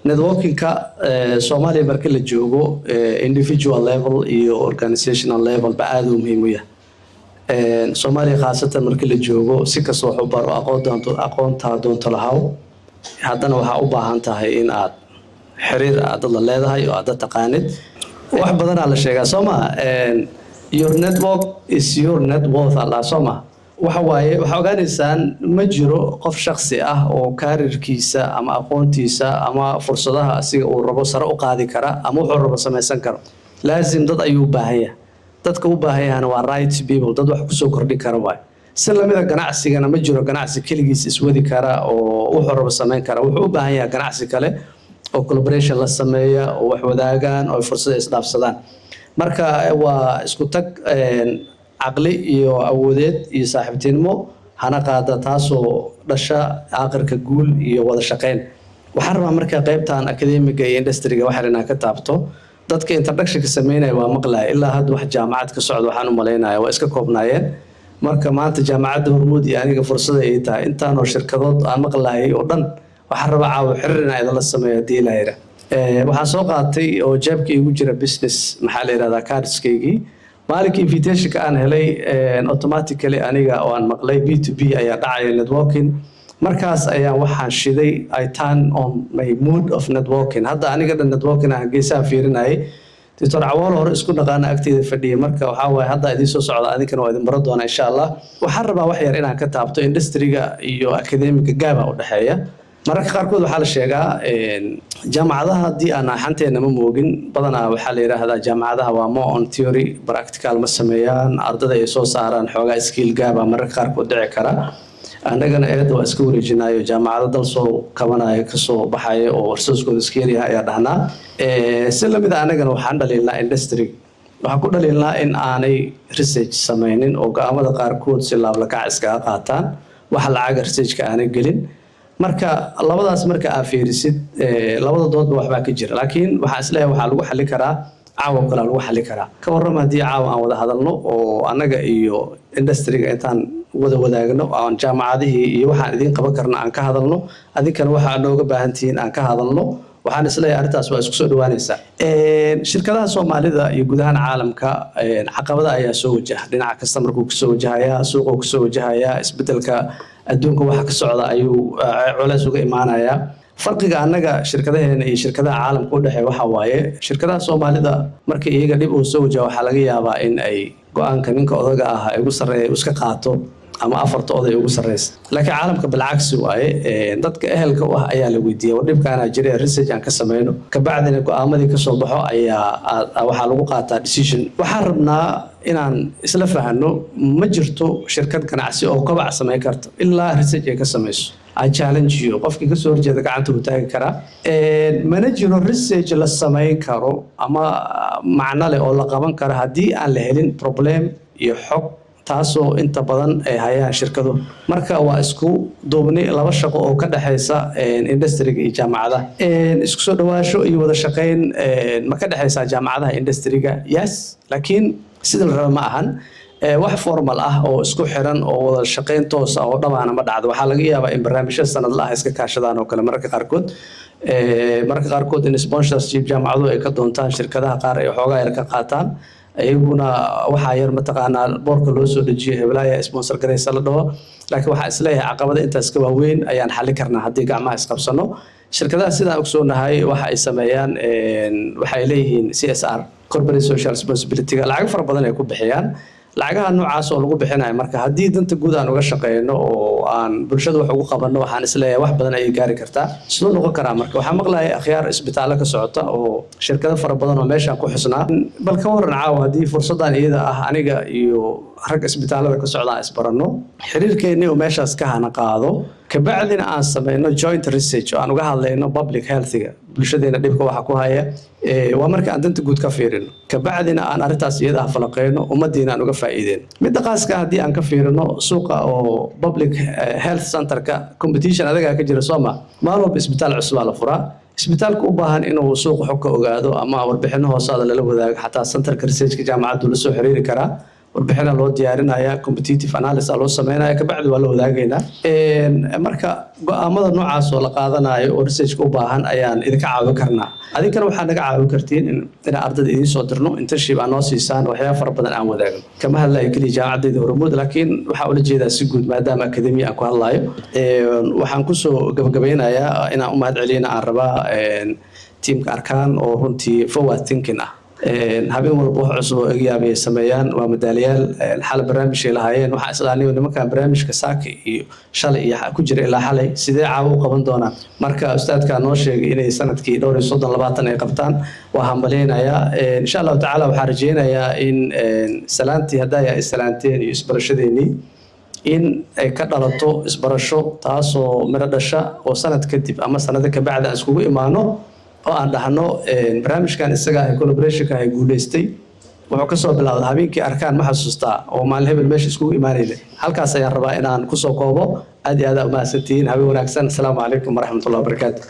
Networkingka Soomaaliya marka la joogo, individual level iyo organizational level ba aada u muhiim u yahay. Soomaaliya khaasatan marka la joogo, si kasta wax u baro, aqoon doonto, aqoontaa doonto lahaw, haddana waxaa u baahan tahay in aad xiriir aad dad la leedahay oo aad dad taqaanid. Wax badanaa la sheegaa, soo ma? Your network is your net worth allah, soo ma? Waxa waaye, waxaa ogaanaysaan, ma jiro qof shaksi ah oo careerkiisa ama aqoontiisa ama fursadaha asiga uu rabo sare u qaadi kara ama wuxuu rabo samaysan karo. Laazim dad ayuu u baahan yahay. Dadka u baahan yahana waa right people, dad wax kusoo kordhin kara waay. Si lamida ganacsigana, ma jiro ganacsi keligiis iswadi kara oo wuxuu rabo samayn kara. Wuxuu u baahan yahay ganacsi kale oo collaboration la sameeya oo wax wadaagaan oo fursada isdhaafsadaan. Marka waa isku tag caqli iyo awoodeed iyo saaxiibtinimo hana qaada, taasoo dhasha aakhirka guul iyo wada shaqeyn. Waxaan rabaa marka qaybtan academicga iyo industryga waxaan inaan ka taabto. Dadka introductionka sameynaya waa maqlaya. Ilaa hadda wax jaamacad ka socda waxaan u malaynaya waa iska koobnaayeen. Marka maanta Jaamacadda Hormuud iyo aniga fursada ay tahay, intaanoo shirkadood aan maqlayay oo dhan, waxaan rabaa caawa xiriir inaan idinla sameeyo haddii la yidhaa. Waxaan soo qaatay oo jeebka igu jira business, maxaa la yidhahdaa, cardskaygii. Maalinkii invitationka aan helay, automatically aniga oo aan maqlay B2B ayaa dhacaya networking, markaas ayaan waxaan shiday, I turn on my mood of networking. Hadda aniga dhan networking aan geesaha fiirinayay. Doctor Cawoolo hore isku dhaqaana agteeda fadhiyay. Marka waxaa waaye, hadda idiin soo socda, adinkana waa idin baran doonaa insha Allah. Waxaan rabaa wax yar inaan ka taabto industryga iyo academicga gap-a u dhexeeya. Mararka qaarkood waxaa la sheegaa jaamacadaha, haddii aan xanteena ma moogin, badanaa waxaa la yidhaahdaa jaamacadaha waa more on theory, practical ma sameeyaan. Ardada ay soo saaraan xoogaa skill gap-a mararka qaarkood dhici kara. Annagana eedda waa iska wareejinayo, jaamacado dal soo kabanaya, kasoo baxaya oo resourcekooda iska yaryahay ayaa dhahnaa. Si lamid a annagana waxaan dhaliilnaa industry, waxaan ku dhaliilnaa in aanay research sameynin oo go'aamada qaarkood si laablakac iskaga qaataan, waxa lacaga researchka aanay gelin. Marka labadaas marka aa fiirisid, labada doodba waxbaa ka jira, laakiin waxaan isleeyahay waxaa lagu xali karaa caawa kalaa lagu xali karaa. Ka warrama haddii caawa aan wada hadalno oo annaga iyo industryga intaan wada wadaagno, aan jaamacadihii iyo waxaan idiin qaban karna aan ka hadalno, adinkana waxaa nooga baahan tihiin aan ka hadalno? Waxaan isleeyahay arrintaas waa isku soo dhawaanaysaa. Shirkadaha Soomaalida iyo guud ahaan caalamka caqabada ayaa soo wajaha. Dhinaca customerku kasoo wajahaya, suuquu kasoo wajahaya, isbedelka adduunka waxa ka socda ayuu culays uga imaanayaa. Farqiga annaga shirkadaheena iyo shirkadaha caalamka u dhexeeya waxa waaye, shirkadaha Soomaalida marka iyaga dhib uu soo wajaho, waxaa laga yaabaa in ay go'aanka ninka odaga ah ay ugu sarreeya iska qaato ama afarta oday ugu sarreysa. Laakiin caalamka bilcagsi waaye, dadka ehelka u ah ayaa la weydiiya: war, dhibkaana jira, research aan ka sameyno. Kabacdina go'aamadii kasoo baxo ayaa waxaa lagu qaataa decision. Waxaan rabnaa inaan isla fahanno, ma jirto shirkad ganacsi oo kobac samayn karto ilaa research ay ka samayso. I challenge you, qofkii kasoo horjeeda gacanta uu taagi karaa. Mana jiro research la samayn karo ama macno leh oo la qaban karo haddii aan la helin problem iyo xog, taasoo inta badan ay hayaan shirkado. Marka waa isku duubni laba shaqo oo ka dhexaysa industryga iyo jaamacadaha. Isku soo dhawaasho iyo wada shaqayn ma ka dhexaysaa jaamacadaha industryga? Yes, laakiin sida la raba ma ahan. Wax formal ah oo isku xiran oo wada shaqayn toos ah oo dhamaana ma dhacdo. Waxaa laga yaabaa in barnaamijyo sanadla ah iska kaashadaan oo kale mararka qaarkood, mararka qaarkood in sponsorship jaamacaduhu ay ka doontaan shirkadaha qaar, ay xoogaa yar ka qaataan, iyaguna waxaa yar mataqaanaa boorka loo soo dejiyo, heblaaya sponsor garaysa la dhaho. Laakiin waxaa isleeyahay caqabada intaas ka waaweyn ayaan xalin karnaa haddii gacmaha isqabsano. Shirkadaha sidaan ogsoonahay waxa ay sameeyaan, waxay leeyihiin CSR, corporate social responsibility-ga, lacag fara badan ay ku bixiyaan. Lacagaha noocaas oo lagu bixinayo, marka haddii danta guud aan uga shaqeyno oo aan bulshada wax ugu qabanno, waxaan isleeyahay wax badan ayay gaari kartaa. Siduu noqon karaa? Marka waxaa maqlaya akhyaar isbitaallo ka socota oo shirkado fara badan oo meeshaan ku xusnaa. Bal ka waran caawa haddii fursaddan iyada ah aniga iyo rag isbitaallada ka socda aan isbaranno, xiriirkeennii oo meeshaas ka hana qaado, kabacdina aan sameyno joint research oo aan uga hadlayno public healthiga, bulshadeena dhibka waxa ku haya? Waa marka aan danta guud ka fiirino, kabacdina aan arrintaas iyada ah falaqeyno, ummadiina aan uga faa'iideyno. Midda qaaska haddii aan ka fiirino suuqa oo public health centerka, competition adagaa ka jira, sooma? Maalin walba isbitaal cusubaa la furaa. Isbitaalka u baahan inuu suuqa xog ka ogaado ama warbixino hoosaada lala wadaago, xataa centerka researchka jaamacaddu la soo xiriiri karaa. Warbixina loo diyaarinaya, competitive analysis loo sameynaya, kabacdi waa la wadaagaynaa. Marka go-aamada noocaas oo la qaadanayo oo researchka u baahan ayaan idinka caawin karnaa. Adinkana waxaa naga caawin kartiin inaan ardayda idiin soo dirno, internship aan noo siisaan, waxyaaba fara badan aan wadaagno. Kama hadlayo keliya jaamacaddayda Hormuud, laakiin waxaa ula jeedaa si guud, maadaama academia aan ku hadlayo. Waxaan kusoo gabagabeynayaa inaan u mahad celiyana aan rabaa tiimka Arkaan oo runtii forward thinking ah. Habeen walba wax cusub oo egyaabay sameeyaan. Waa madaaliyaal. Xal barnaamijay lahaayeen. Waxaa islaaniyo nimankan barnaamijka saaka iyo shalay iyo ku jira ilaa xalay sidee caawo u qaban doonaan? Marka ustaadkaa noo sheegay inay sanadkii dhowr iyo 30, 20 ay qabtaan. Waa hambaleynayaa. Insha Allahu tacaala waxaan rajeynayaa in salaantii haddaa isalaanteen iyo isbarashadeenii in ay ka dhalato isbarasho, taasoo miro dhasha, oo sanad kadib ama sanado kabacdi aan iskugu imaano oo aan dhahno barnaamijkan isaga ah, collaborationka ay guuleystay, wuxuu kasoo bilowday habeenkii Arkaan, ma xasuustaa, oo maalin hebel meesha iskugu imaanayna. Halkaas ayaan rabaa inaan kusoo koobo. Aad iyo aad aa umahadsantihiin. Habeen wanaagsan. Asalaamu calaykum waraxmatullahi wabarakaatu.